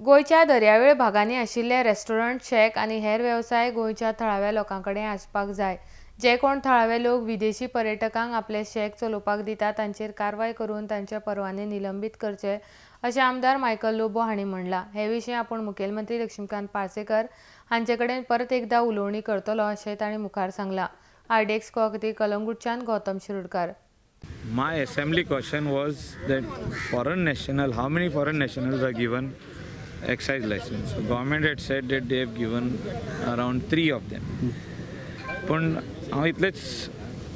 गोंयच्या दर्यावेळ भागांनी आशिल्ले रेस्टॉरंट, शॅक आनी हेर वेवसाय गोंयच्या थळाव्या लोकां कडेन आसपाक जाय. जे कोण थळावे लोक विदेशी पर्यटकांक आपले शॅक चलोवपाक दिता तांचेर कारवाय करून तांचे परवाने निलंबीत करचे अशें आमदार मायकल लोबो हांणी म्हणलां. हे विशीं आपूण मुखेलमंत्री लक्ष्मीकांत पार्सेकर हांचे कडेन परत एकदा उलोवणी करतलो अशें तांणी मुखार सांगलां. आरडीएक्स गोवा खातीर कलंगूटच्यान Gautam Shirodkar. My assembly question was that foreign national, how many foreign nationals are given excise license? So government had said that they have given around 3 of them. पण हांव इतलेच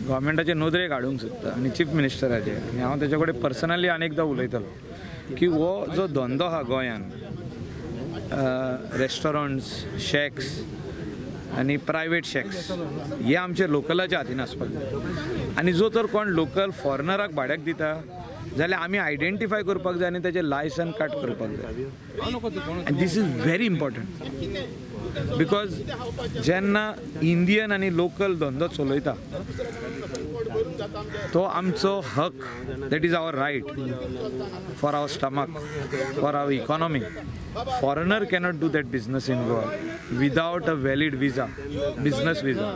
गव्हर्मेंटाचे नदरेक हाडूंक सोदता आनी चीफ मिनिस्टराचे, आनी हांव तेच्या कडेन पर्सनली अनेकदां उलयतलो की हो जो धंदो आहा गोंयान, रेस्टॉरंट्स, शॅक्स आनी प्रायवेट शॅक्स, हे आमचे लोकलाच्या हातीन आसपाक जाय. आनी जो तर कोण लोकल फॉरेनराक भाड्याक दिता जाल्यार आमी आयडेंटिफाय करपाक जाय आनी तेजें लायसन कट करपाक जाय. आनी this is very important because जेन्ना इंडियन आनी लोकल धंदो चलयता तो आमचो हक, that is our right for our stomach, for our economy. Foreigner cannot do that business in Goa without a valid visa, business visa.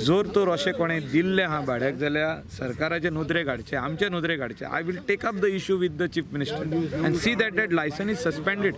जर तर अशें कोणें दिल्लें आहा भाड्याक जाल्यार सरकाराचे नदरेक हाडचें, आमचे नदरेक हाडचें. I will take up the issue with the chief minister and see that that licence is suspended.